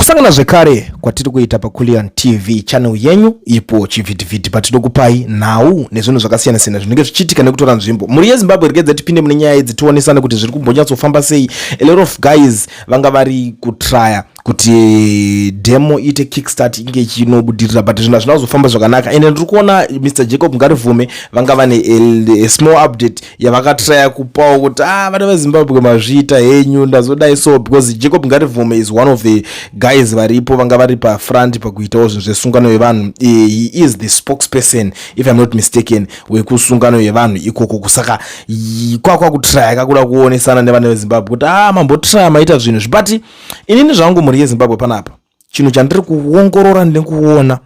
Kusangana zvekare kwatiri kuita paCulian TV channel yenyu ipo chivhitivhiti patinokupai nhau nezvinhu zvakasiyana siyana zvinenge zvichiitika nekutora nzvimbo. Mhuri yeZimbabwe, regedza tipinde mune nyaya idzi tionesane kuti zviri kumbonyatsofamba sei. A lot of guys vanga vari kutraya kuti demo iite kickstart inge ichinobudirira, but zvinhu hazvina kuzofamba zvakanaka. Ende ndiri kuona Mr Jacob Ngarivhume vanga vane a small update yavakatraya kupawo kuti ah, vana veZimbabwe, mazviita henyu, ndazodai so, because Jacob Ngarivhume is one of the guys varipo vanga vari pafront pakuitawo zvinhu zvesungano yevanhu. He is the spokesperson, if I'm not mistaken, wekusungano yevanhu ikoko. Kusaka kwakwa kutraya kakuda kuonesana nevana veZimbabwe kuti ah, mambotraya, maita zvinhu izvi. But inini zvangu, mhuri yeZimbabwe, panapa chinhu chandiri kuongorora nekuona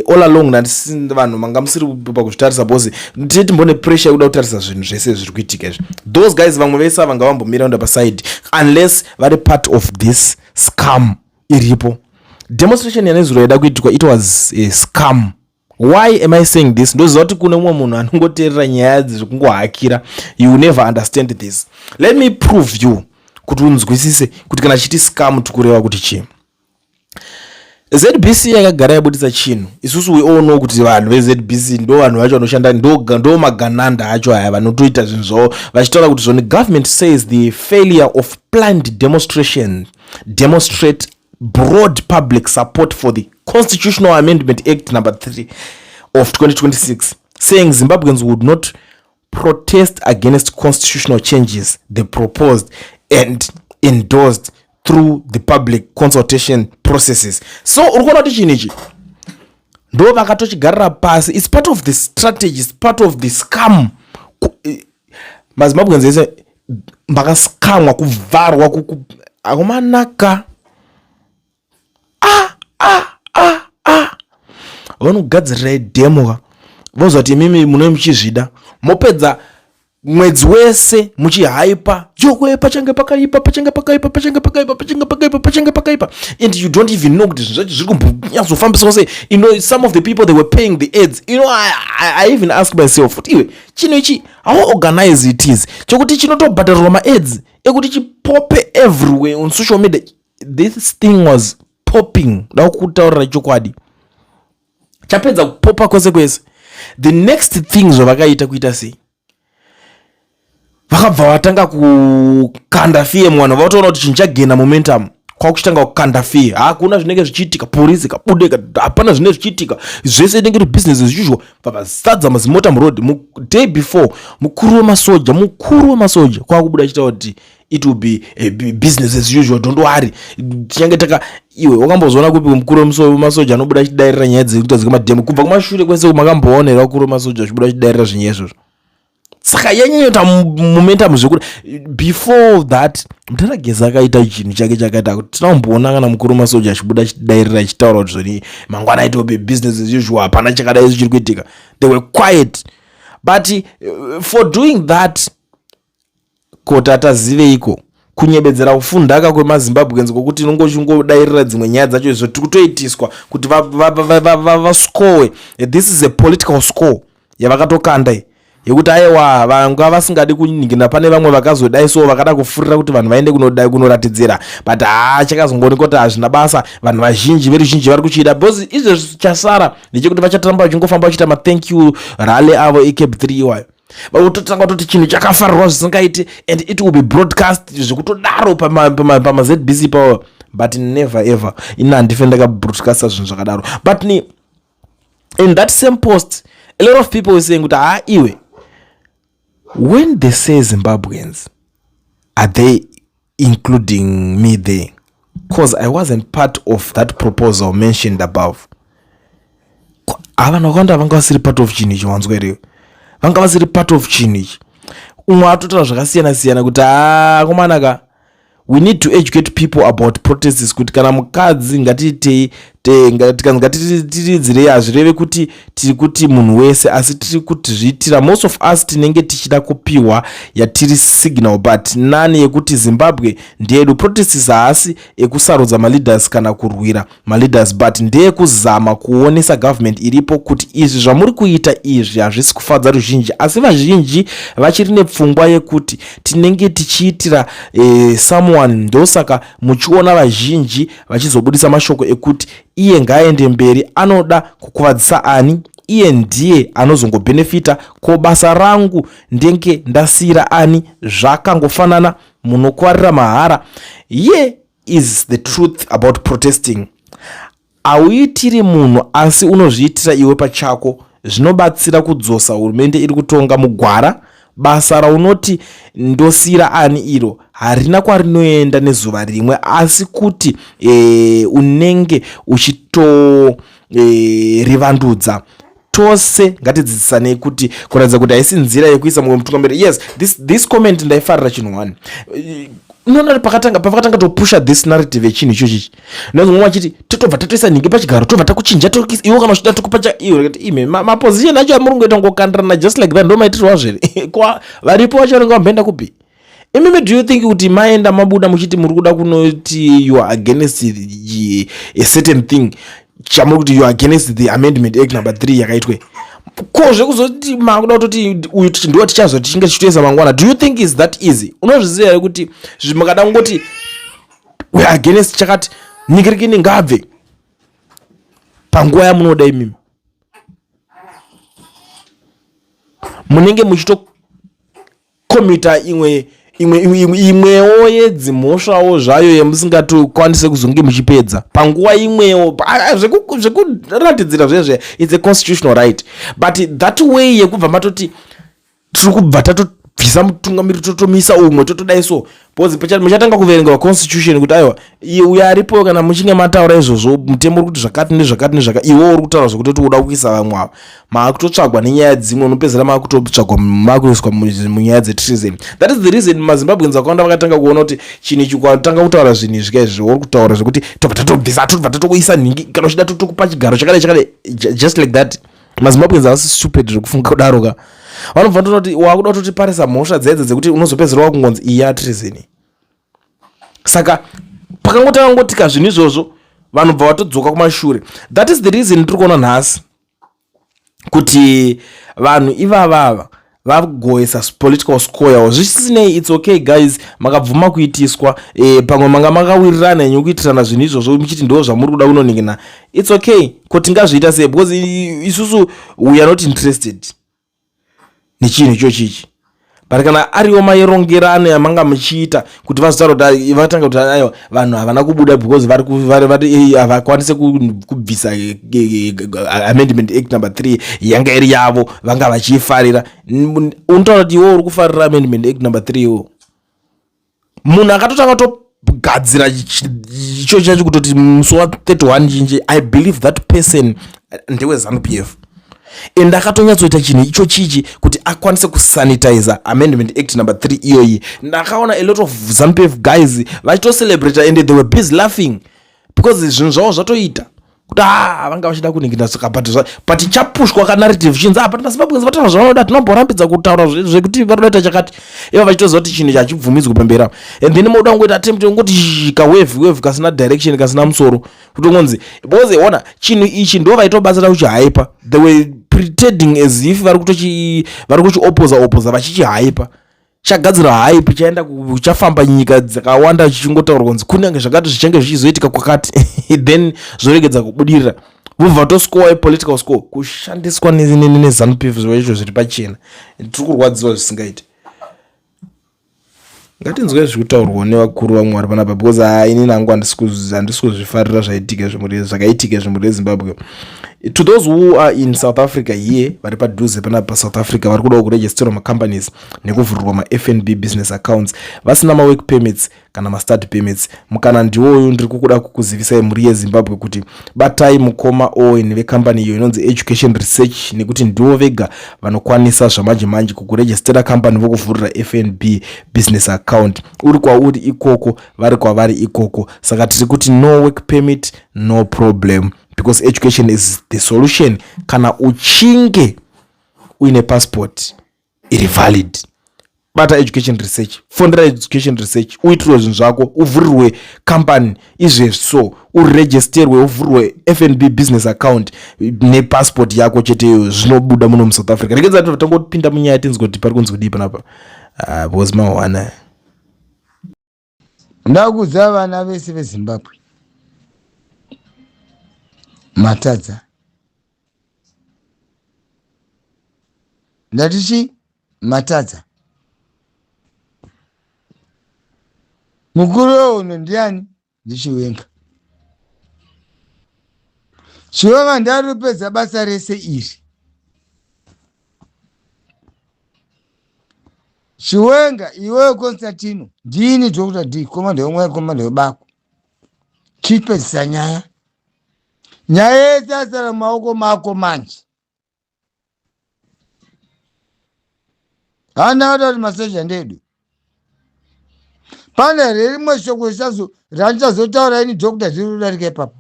all along, nandisi vanhu manga musiri pakuzvitarisa, because tine timbone pressure yekuda kutarisa zvinhu zvese zviri kuitika izvi. Those guys, vamwe vese vanga vambomira kuenda paside unless vari part of this scam iripo. Demonstration yanezuro yaida kuitikwa, it was a scam. Why am I saying this? Ndoziva kuti kune mumwe munhu anongoteerera nyaya dzekungohakira, you will never understand this. Let me prove you kuti unzwisise kuti kana chiti scam tikureva kuti chii. ZBC yakagara yabudisa chinhu. Isusu we all know kuti vanhu veZBC ndo vanhu vacho vanoshanda, ndo magananda acho aya vanotoita zvinhu zvavo, vachitaura kuti zvoni government says the failure of planned demonstration demonstrate broad public support for the Constitutional Amendment Act number 3 of 2026, saying Zimbabweans would not protest against constitutional changes they proposed and endorsed through the public consultation processes. So uri kuona kuti chinhu ichi ndo vakatochigarira pasi. It's part of the strategy, it's part of the scam. MaZimbabweans ese vakaskamwa, kuvharwa, akumanaka. Ah, ah, ah, ah. Vanogadzirirai demo ka, vozva kuti imimi munenge muchizvida, mopedza mwedzi wese muchihaipa jokwe, pachange pakaipa, pachange pakaipa, pachange pakaipa, pachange pakaipa, pachange pakaipa, and you don't even know kuti zvinhu zvacho zviri kumbonyatsofambiswa sei. Some of the people, they were paying the ads. I even ask myself kuti iwe, chinhu ichi, how organized it is chokuti chinotobhadharirwa maads ekuti chipope everywhere on social media? This thing was popping. Da kutaurira chokwadi, chapedza kupopa kwese kwese, the next thing zvavakaita kuita sei? Vakabva vatanga kukanda fear mwana. Vatoona kuti chinhu chagaina momentum, kwakuchitanga kukanda fear. Hakuna zvinenge zvichiitika, porisi kabude, hapana zvinenge zvichiitika, zvese inenge iri business as usual. Vavazadza mazimota muroad. Day before, mukuru wemasoja, mukuru wemasoja kwakubuda achitaura kuti it will be a business as usual, don't worry, tichange taka. Iwe, wakambozoona kupi mukuru wemasoja anobuda achidairira nyaya dzekuita dzekuma demo? Kubva kumashure kwese makamboonera vakuru wemasoja achibuda achidairira zvinyaya izvozvo? Saka yanyanyota momentum zvekuti before that Mutaragezi akaita chinhu chake chakaita kuti tinakumboona kana mukuru wemasoja achibuda achidairira achitaura kuti zvoni mangwana it will be business as usual, hapana chakadai chiri kuitika. They were quiet, but for doing that, kota taziveiko kunyebedzera kufundaka kwemaZimbabweans kwokuti inongochingodairira dzimwe nyaya dzacho izvo tiri kutoitiswa kuti vascowe. This is a political score yavakatokanda iyi, yekuti aiwa, vanga vasingadi kuningina. Pane vamwe vakazodai so vakada kufurira kuti vanhu vaende kunoratidzira, but haa, chakazongoonekwa kuti hazvina basa. Vanhu vazhinji, veruzhinji vari kuchida, because izvezvi chasara ndechekuti vachatamba vachingofamba vachiita mathank you rally avo eCAB 3 iwayo. Vakutotanga kutoti chinhu chakafarirwa zvisingaiti and it will be broadcast zvekutodaro pamaZBC pawo, but never ever. Ini handife ndakabroadcasta zvinhu zvakadaro. But ni in that same post, a lot of people were saying kuti ha, iwe, when they say Zimbabweans, are they including me there? 'Cause I wasn't part of that proposal mentioned above. Vanhu vakawanda vanga vasiri part of chinhu ichi, wanzwa here? Vanga vasiri part of chinhu ichi. Umwe atotaura zvakasiyana siyana kuti haa, komanaka, we need to educate people about protests, kuti kana mukadzi ngatiitei Tikanzi ngatitiridzirei, hazvireve kuti tiri kuti munhu wese, asi tiri kutizviitira. Most of us tinenge tichida kupiwa yatiri signal, but nani yekuti Zimbabwe ndeyedu. Protests haasi ekusarudza maleaders kana kurwira maleaders, but ndeyekuzama kuonesa government iripo kuti izvi zvamuri kuita izvi hazvisi kufadza ruzhinji. Asi vazhinji vachiri nepfungwa yekuti tinenge tichiitira someone. Ndosaka muchiona vazhinji vachizobudisa mashoko ekuti iye ngaaende mberi, anoda kukuvadzisa ani, iye ndiye anozongobhenefita. Ko basa rangu ndenge ndasiyira ani? Zvakangofanana, munokwarira mahara. Here is the truth about protesting: hauitiri munhu, asi unozviitira iwe pachako. Zvinobatsira kudzosa hurumende iri kutonga mugwara. Basa raunoti ndosiyira ani iro harina kwarinoenda nezuva rimwe, asi kuti unenge uchitorivandudza. Tose ngatidzidzisanei kuti kuratidza kuti haisi nzira yekuisa mumwe mutungamiri. Yes, this comment ndaifarira chinhu one. Unoona kuti pakatanga topusha this narrative yechinhu ichochichi, ndozomwe vachiti totobva tatoisa nhingi pachigaro, tobva takuchinja, iwe kana uchida tokupa cha iwe. Kuti ime maposition acho amuri kungoita ngokandirana just like that, ndo maitirwa zvere? Kwa varipo vacho vanenge vamboenda kupi imimi? Do you think kuti maenda mabuda muchiti muri kuda kunoti you are against a certain thing, chamuri kuti you are against the Amendment Act number 3 yakaitwe, ko zvekuzoti makuda kutoti uyu ndo tichazo tichinge tichitoisa mangwana, do you think is that easy? Unozviziva here kuti makada kungoti we are against chakati, nyikirikini ngabve panguva yamunoda imimi, munenge muchitokomita imwe imwewo yedzimhosvawo zvayo yamusingatokwanise kuzonge muchipedza panguva imwewo. Zvekuratidzira zvezve, it's a constitutional right, but that way yekubva matoti tiri kubva tatobvisa mutungamiri, totomisa umwe, totodai so, because muchatanga kuverengerwa constitution kuti aiwa, iye uyo aripo, kana muchinge mataura izvozvo, mutemo uri kuti zvakati nezvakati nezvakati. Iwe uri kutaura zvekutoti uda kuisa vamwe ava, maakutotsvagwa nenyaya dzimwe, unopedzera maakutotsvagwa, maakuiswa munyaya dzetreason. That is the reason maZimbabweans vakawanda vakatanga kuona kuti chinhu ichi, kwatanga kutaura zvinhu izvi kaizvi, uri kutaura zvekuti tobva tatobvisa, tobva tatokuisa nhingi, kana uchida totokupa chigaro chakadai chakadai, just like that. MaZimbabweans havasi stupid zvekufunga kudaro ka. Vanobva tonoti wakuda kutotiparisa mhosva dzedze dzekuti unozopedzera wakungonzi iyi yatreason. Saka pakangotanga ngotika zvinhu izvozvo, vanhu bva vatodzoka kumashure. That is the reason tiri kuona nhasi kuti vanhu ivavava vagoisa political score yavo. Zvisinei, it's okay guys, makabvuma kuitiswa. Pamwe manga makawirirana henyu kuitirana zvinhu izvozvo muchiti ndo zvamuri kuda kunoningina. It's okay, ko tingazviita sei? Because isusu we are not interested nechinhu ichochichi. But kana ariwo mairongerano yamanga muchiita kuti vazotaura kuti vatanga kuti aiwa, vanhu havana kubuda because vari havakwanise kubvisa Amendment Act number 3 yanga iri yavo, vanga vachiifarira. Unotaura kuti iwe uri kufarira Amendment Act number 3 iwo munhu akatotanga togadzira icho chacho kutoti musi wa31 chinje. I believe that person ndeweZANU PF, and akatonyatsoita chinhu icho chichi kuti akwanise kusanitize Amendment Act number 3 iyoyi. Ndakaona a lot of ZANU PF guys vachitocelebrata and they were busy laughing because zvinhu zvavo zvatoita kuti a vanga vachida kuningina. Saka but chapushwa kanarrative chinzi ah, but maZimbabweans vataura zvavanoda, tinomborambidza kutaura zvekuti varikuda kuita chakati, ivo vachitoziva kuti chinhu chachibvumidzwa pamberi apo. And then moda kungoita attempt ngoti kawave wave kasina direction, kasina musoro, kutongonzi because ona chinhu ichi ndo vaitobatsira kuchihaipa. They were pretending as if vari kutochi vari kuchiopoza opoza, vachichihaipa. Chagadzira hype, chaenda chafamba nyika dzakawanda chichingotaurwa kunzi kunyange zvakati zvichange zvichizoitika kwakati, then zvoregedza kubudirira, vobva vatoscowa political score kushandiswa neZANU PF. Zvaizvo zviri pachena, tiri kurwadziwa zvisingaiti. Ngatinzwe zviri kutaurwa nevakuru vamwe vari panapa, because ha, inini hangu handisi kuzvifarira zvaitika zvimuri zvakaitika zvimuri reZimbabwe. To those who are in South Africa here, vari padhuze panapa paSouth Africa, vari kudawo kuregisterwa macompanies nekuvhurirwa maFNB business accounts, vasina mawork permits kana mastudy permits, mukana ndiwoyu. Ndiri kukuda kukuzivisai, mhuri yeZimbabwe, kuti batai mukoma Owen vekambani iyo inonzi Education Research, nekuti ndivo vega vanokwanisa zvamanje manje kukurejistera kambani, vokuvhurira FNB business account. account uri kwauri ikoko, vari kwavari ikoko. Saka tiri kuti no work permit, no problem, because education is the solution kana uchinge uine passport iri valid. Bata Education Research, fondera Education Research, uitirwe zvinhu zvako, uvhurirwe company izvezvi, so uregisterwe, uvhurirwe FNB business account nepassport yako chete. Zvinobuda muno muSouth Africa. Regedza tangopinda munyaya, tinzwe kuti pari kunzi kudii panapa, ah, because mawana. Ndakudza vana vese veZimbabwe, matadza. Ndati chi matadza. Mukuru wehondo ndiani? NdiChiwenga. Chiwenga ndaripedza basa rese iri. Chiwenga, iwewe Constantino, ndini Dr D, komanda wemweya, komanda webako. Chipedzisa nyaya. Nyaya yese yasara mumaoko mako manje. Hana vada kuti masoja ndedu. Pane here rimwe shoko richazo randichazotaura ini Dr. D rinodarika ipapo?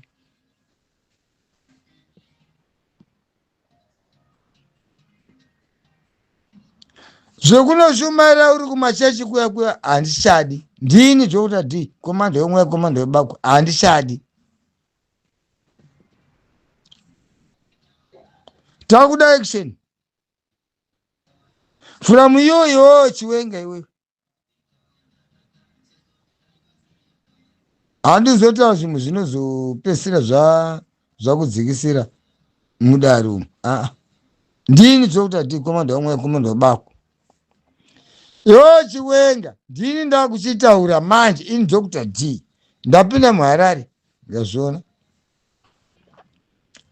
Zvekunoshumaira uri kumachechi kuya kuya handichadi. Ndini Dr. D, komanda wemweya, komanda webako, handichadi. Takuda action from you, iwewe Chiwenga. Iwewe, handizotaura zvimwe zvinozopedzisira zvakudzikisira mudare umu. Aa, ndini Dr D, komanda wemweya, komanda webako. Iwewe Chiwenga, ndini ndakuchitaura manje. Ini Dr D ndapinda muHarare, ndazviona,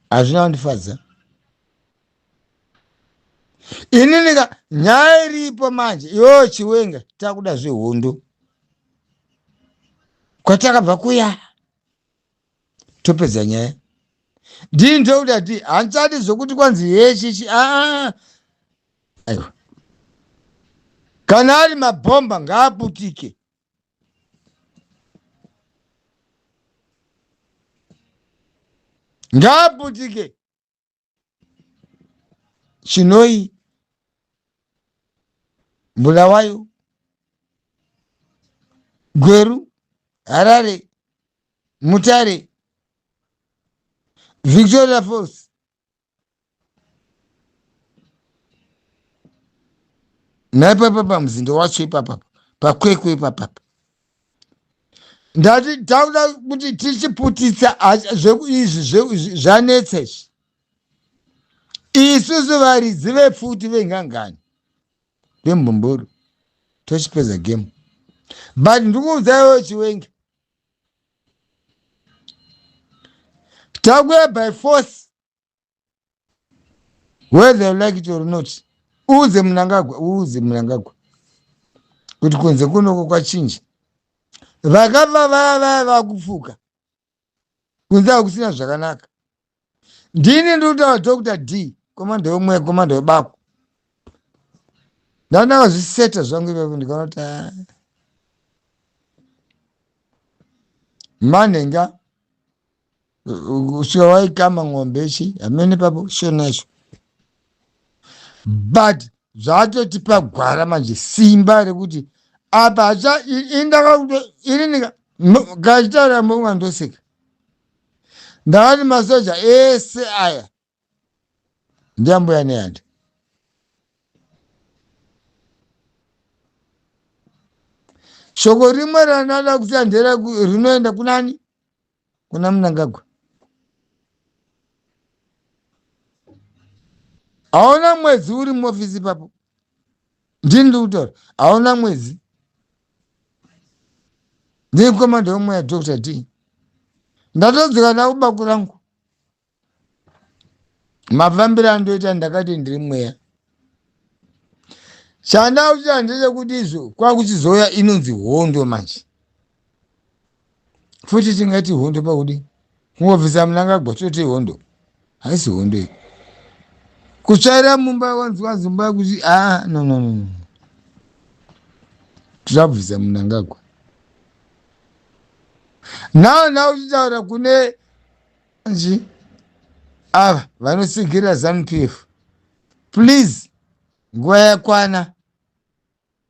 hazvina kundifadza inini ka. Nyaya iripo manje, iwewe Chiwenga, takuda zvehondo kwatakabva kuya, topedza nyaya. Ndini ndokuti ti handichadi zvokuti kwanzi yechichi. Aa, aiwa, kana ari mabhomba ngaaputike, ngaaputike. Chinoi, Bulawayo, Gweru, Harare, Mutare, Victoria Falls, naipapa pamuzinda wacho ipapapa, paKwekwe ipapapa. Ndati takuda kuti tichiputitsa izvi zvanetsa izvi. Isusu varidzi vepfuti, vengangani, vembumburu, tochipedza game. But ndikuudzaiwo Chiwenga, takuya by force, whether you like it or not. Uuze Munangagwa, uuze Munangagwa kuti kunze kunoko kwachinja. Vakabva vaya vaya vakufuka kunze, hakusina zvakanaka. Ndini ndikutaura, Dr D, komanda wemweya, komanda webako. Ndandakazviseta zvangu ipapo, ndikaona kuti ah, manhenga kusvika waikama ng'ombe ichi hamene papo shona icho. But zvatotipa gwara manje, simba rekuti apa hacha indakakuto ininika kachitaura mongandoseka. Ndakati masoja ese aya ndiambuya Nehanda. Shoko rimwe randada kusiya ndere rinoenda kunani? Kuna Munangagwa. Hauna mwedzi uri muofisi ipapo. Ndini ndiri kutaura, hauna mwedzi. Ndini komanda wemweya, Dr D. Ndatodzoka ndakubako rangu. Mafambiro andoita, ndakati ndiri mweya. Chandakuita ndechekuti izvo kwakuchizouya inonzi hondo manje futi. Tingati hondo pakudi kungobvisa Munangagwa toti hondo? Haisi hondo iyi. Kutsvaira mumba, wanzi wanzi mumba kuti, ah, no, no, no, no. Tirabvisa Mnangagwa. Now now uchitaura kune nji ava vanotsigirira ZANU PF. Please, nguva yakwana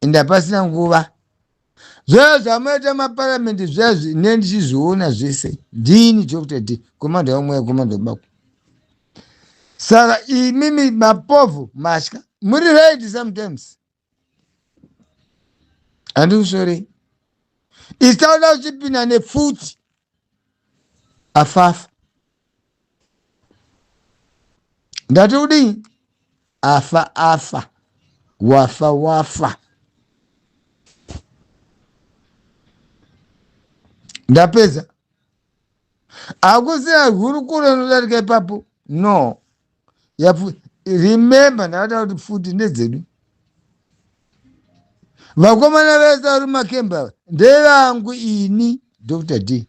ende hapasina nguva. Zvaya zvamunoita maparamende zviya ne ndichizviona zvese. Ndini Dr. D, komanda wamweya, komanda webako. Saka imimi mapovhu matya muri right sometimes. Handikusvorei. Isauda uchipinda nepfuti afafa. Ndati kudii? Afa afa. Wafa wafa. Ndapedza. Hakusina hurukuro inodarika ipapo. No. Yapu, remember ndakataura kuti pfuti ndedzedu. Vakomana vese vari mumakembi ava ndevangu ini Dr. D.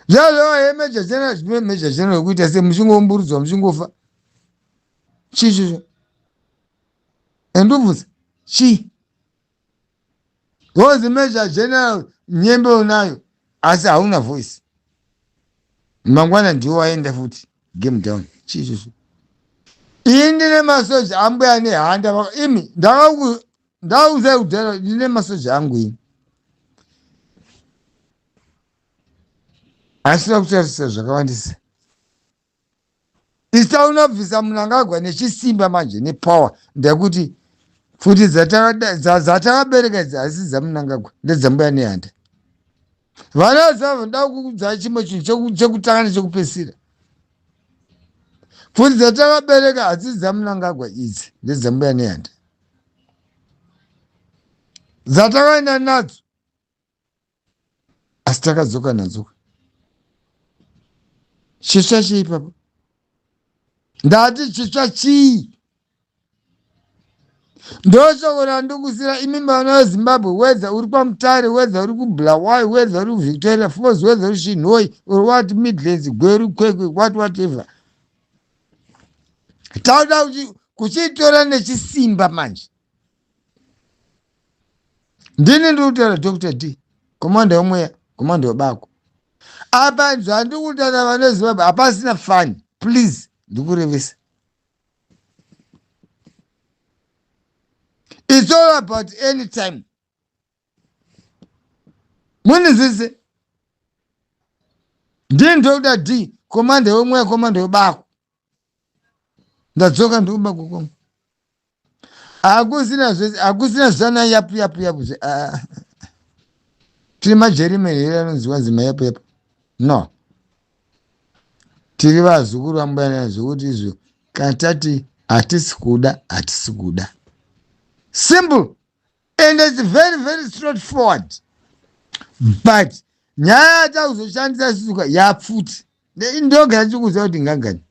Zvazvo Major General, Major General kuita se muchingoumburudzwa muchingofa. Chii chizvo? Endubvunza chii? Gozi Major General nyembe unayo asi hauna voice. Mangwana ndiwo waenda futi game down. Chii chizvo? Ini ndine masoja ambuya nehanda imi ndakakuuzai kudhara ndine masoja angu ini. Asina kutarisa zvakawandisa. Isa unobvisa Mnangagwa nechisimba manje nepower ndekuti pfuti dzatakabereka idzi hasi dzaMnangagwa ndedzambuya nehanda. Vana zavo nda kukudzai chimwe chinhu chekutanga nechekupesira. Pfuti dzatakabereka hasi dzaMnangagwa idzi ndedzambuya nehanda. Dzatakaenda nadzo asi takadzoka nadzo chitsva chii papa ndati chitsva chii ndoshoko randikusira imi vana vezimbabwe wedza uri kwamutare wedza uri kubulawayo wedza uri kuvictoria falls wedza uri chinhoi uri what midlands gweru kwekwe what whatever tauda kuchitora nechisimba manje Ndini ndiri kutaura Dr. D, komanda wemweya, komanda webako. Apa zvandiri kutaura vana veZimbabwe hapasina fani, please ndikurevesa. It's all about any time. Munizise. Ndini Dr. D, komanda wemweya, komanda webako. Ndadzoka ndikubako kwangu. Hakusina zvese, hakusina zvana yapu yapu yapu zve. Ah. Tiri majerimeni here anonzi wanzi mayapu yapu? No. Tiri vazukuru vambuya zvekuti izvo kana tati hatisi kuda hatisi kuda. Simple. And it's very very straightforward. But nyaya yatakuzoshandisa isusu yapfuti. Ndogara chikuziva kuti ngangani.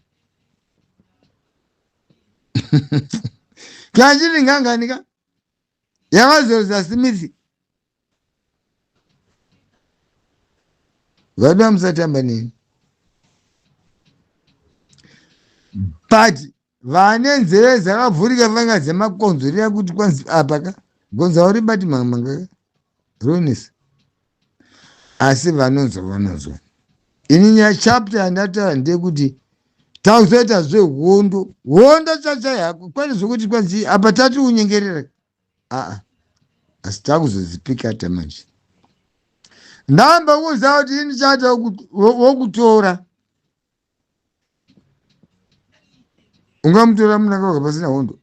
Kana chiri ngangani ka yakazoza Smith. Vada musatamba neni. But vane nzeve dzakavhurika vanga dzemakonzo riya kuti kwanzi apa ka gonzo hauribati manga ka ronesa. Asi vanonzwa vanonzwa. Ini nyaya chapter yandataura ndeyekuti takuzoita zvehondo hondo chachai hako kwete zvekuti kwanzi apa tati unyengerera aa asi takuzodzipikata manje ndamba kuziva kuti ini chata wokutora ungamutora munakauka pasina hondo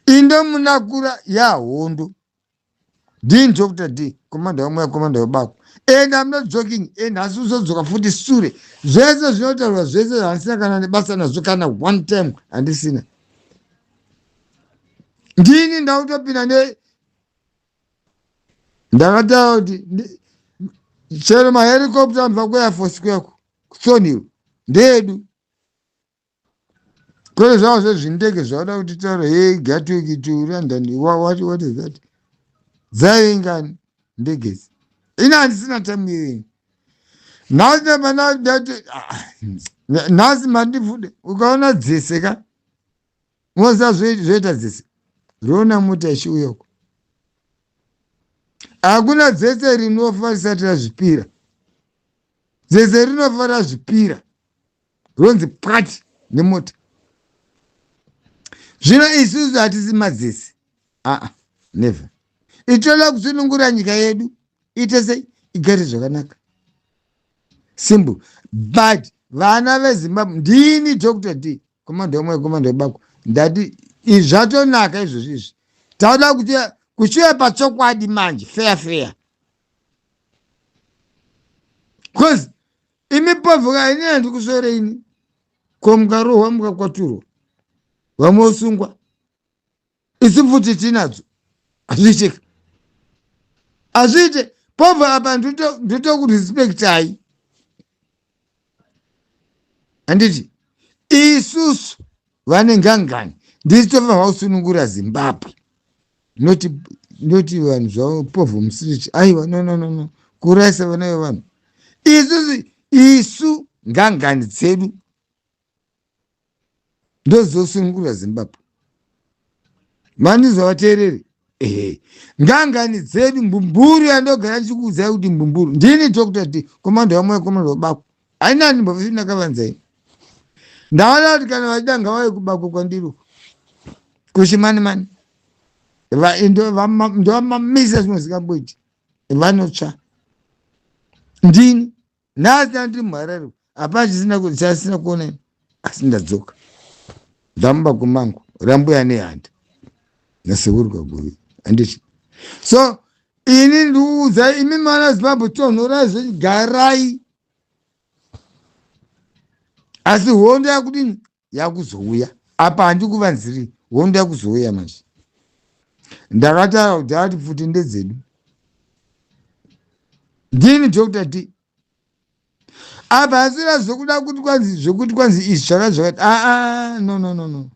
indomunakura yahondo Ndini Dr. D, commander wamweya, commander webako. And I'm not joking, and hasi uzodzoka futi sure. Zvese zvinotaurwa zvese handisina kana nebasa nazvo kana one time handisina. Ndini ndakutopinda ne ndakataura kuti chero mahelicopter anobva kuAir Force kuyako kuThornhill ndeedu. Kwete zvavo zvezvindege zvauda kuti taura hey Gatwick to London what, what is that? Dzaive ngani ndege idzi? Ini handisina time iyoyi. Nhasi ndabana ndati ah, nhasi mandifude ukaona dzese ka. Moziva zvoita dzese roona mota ichiuya uko. Hakuna dzetse rinofa risati razvipira. Dzetse rinofa razvipira ronzi pwati nemota. Zvino isusu hatisi madzese. Aa, never. Itoda kusunungura nyika yedu ite sei igare zvakanaka. Simple. But vana veZimbabwe, ndini Dr. D, komando yomwe, komando yebako, ndati izvi zvatonaka izvozvi izvi. Tauda kuti kuchiuya pachokwadi manje, fair fair. Because imi povhuka ini handikusvore ini. Ko mukarohwa mukakwaturwa, vamwe vosungwa. Isu pfuti tinadzo. Hazviiteka. Hazviite. Povha apa ndotokurespectai. Handiti isusu vane ngangani ndisu tofanirwa kusunungura Zimbabwe. Noti noti vanhu zvavo povha mustreet. Aiwa, no no no no. Kuurayisa vana vevanhu. Isusu isu ngangani dzedu ndozosunungura Zimbabwe. Manizwa vateereri? Ehe. Ngangani dzedu mbumburu yandogara ndichikuudzai kuti mbumburu. Ndini Dr. D, komando yamoyo, komando wabako. Haina ndimbofi ndakavanza ini. Ndaona kuti kana vachida ngavauye kubako kwandiri uko. Kuchimani mani. Ndovamamisa zvimwe zvisingamboiti. Vanotsva. Ndini. Nhasi ndandiri muHarare. Hapana chisina chasina kuona ini. Asi ndadzoka. Ndamubako mangu. Rambuya nehanda. Nasekuru Kaguvi. Handiti. So ini ndiudza imi mana Zimbabwe tonhorai zvenyu garai. Asi hondo yakudini yakuzouya. Apa handikuvanziri hondo yakuzouya manje. Ndakataura kuti ati pfuti ndedzedu. Ndini Dr. D. Apa asina zvekuda kuti kwanzi zvekuti kwanzi izvi zvakati zvakati. Aa no no no no.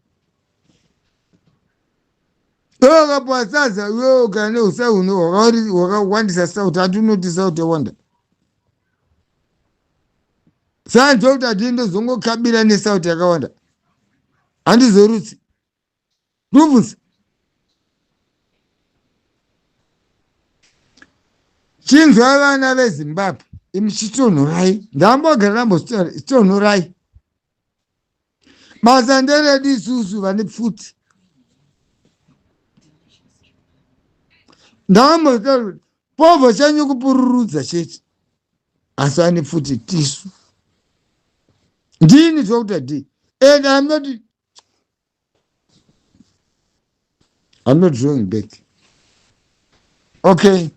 Iwe ukapuwa sadza iwe kana neusai hwakawandisa sauti handi unoti sauti yawanda. Saka Dr. D ndozongokabira nesauti yakawanda. Handizorutsi. Ndobvunza. Chinzwai vana veZimbabwe, imi chitonhorai. Ndambogara ndambozvitaura, chitonhorai. Basa nderedu isusu vane pfuti. Ndambozvitaura kuti povho chanyu kupururudza chete. Asi vane pfuti tisu. Ndini Dr. D. And I'm not I'm not drawing back. Okay.